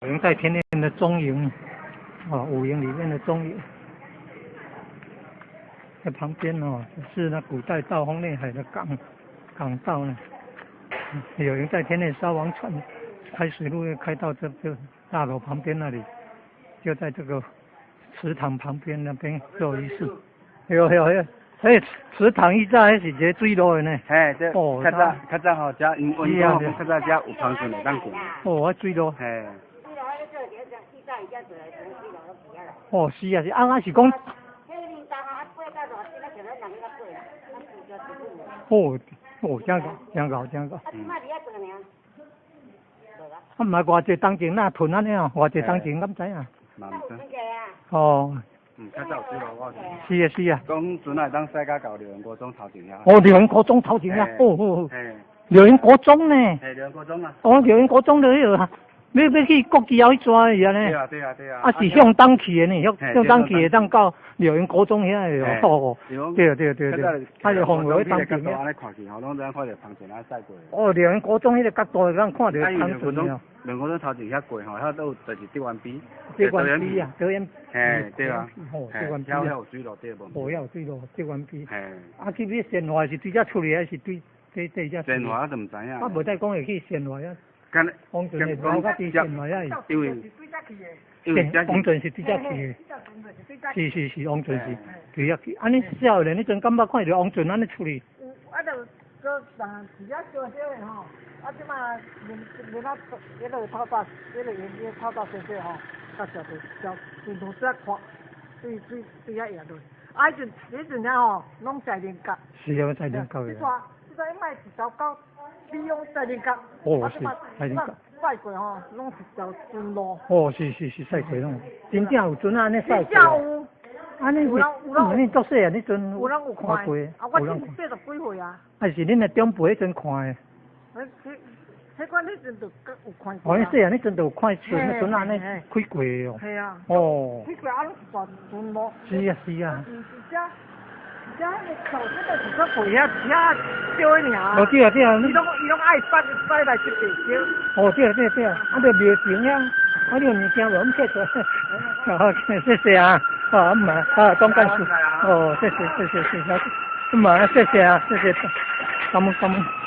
有營在天練的中營，哦，五營裡面的中營，在旁邊哦，是那古代道風內海的港道呢。有營在天練燒王船，開水路又開到這大樓旁邊那裡，就在這個祠堂旁邊那邊做儀式。有有有，哎，祠堂以前彼是一个水路的呢。嘿，這較早較早吼，遮因為講較早遮有帆船會當過。哦，彼水路。嘿。哦，是啊，是啊，啊是講。哦，哦，真𠢕，真𠢕，真𠢕。啊，毋捌偌濟當前若屯按呢哦，偌濟當前敢知影？哦。嗯，較早有水路我。是啊，是啊。講船會當駛到瀟瀟國中頭前遐。哦，瀟國中頭前遐，哦哦哦。瀟國中呢？嘿，瀟國中啊。哦，瀟國中就彼个。欲去國旗後彼逝去按呢？對啊對啊對啊。啊是向東去的呢，向東去會當到瀟雲國中遐個哦。對對對對。啊就方位當前。按呢看去吼，攏知看著帆船按呢駛過。哦，瀟雲國中彼个角度會當看著帆船哦。瀟國中頭前遐過吼，遐都有就是德元埤。德元埤啊，德元。嘿，對啊。哦，德元埤。遐有水路對無？哦，遐有水路，德元埤。嘿。啊，去欲善化是對遮出來，還是對遮？善化我就毋知影。啊，無再講會去善化遐。王船的路較佇善化遐因為王船是對遮去的，是是是，王船是對遐去。按呢少年彼陣敢捌看著王船按呢出去？有，啊，就閣人佇遐燒燒的吼，啊，這馬連連啊，彼个透早，彼个沿彼透早先生吼，較食著食，盡量遮看，對對對遐壓落。啊，彼陣遐吼，攏在連角。是啊，在連角的。這逝這逝賣一條到。利用在連角。哦，是在連角。駛過吼，攏是條船路。哦，是是是，駛過攏。真正有船按呢駛過。真正有。按呢有人有，你足細啊，彼陣有人有看過。啊，我80幾歲啊。還是恁的長輩彼陣看的。彼彼款彼陣就有看過。哦，你細漢彼陣就有看船，船按呢開過哦。係啊。哦。開過啊，攏是大船路。是啊，是啊。而且而且彼个橋這個是說過遐遐少的爾。哦，對啊對啊。伊攏愛擺來這邊燒。哦，對啊對啊對啊，啊，著廟前遐，啊，你有物件無？阮摕出來。好，謝謝啊。啊，毋嘛，啊，總幹事。哦，謝謝謝謝謝謝。毋嘛，謝謝啊，謝謝。感恩感恩。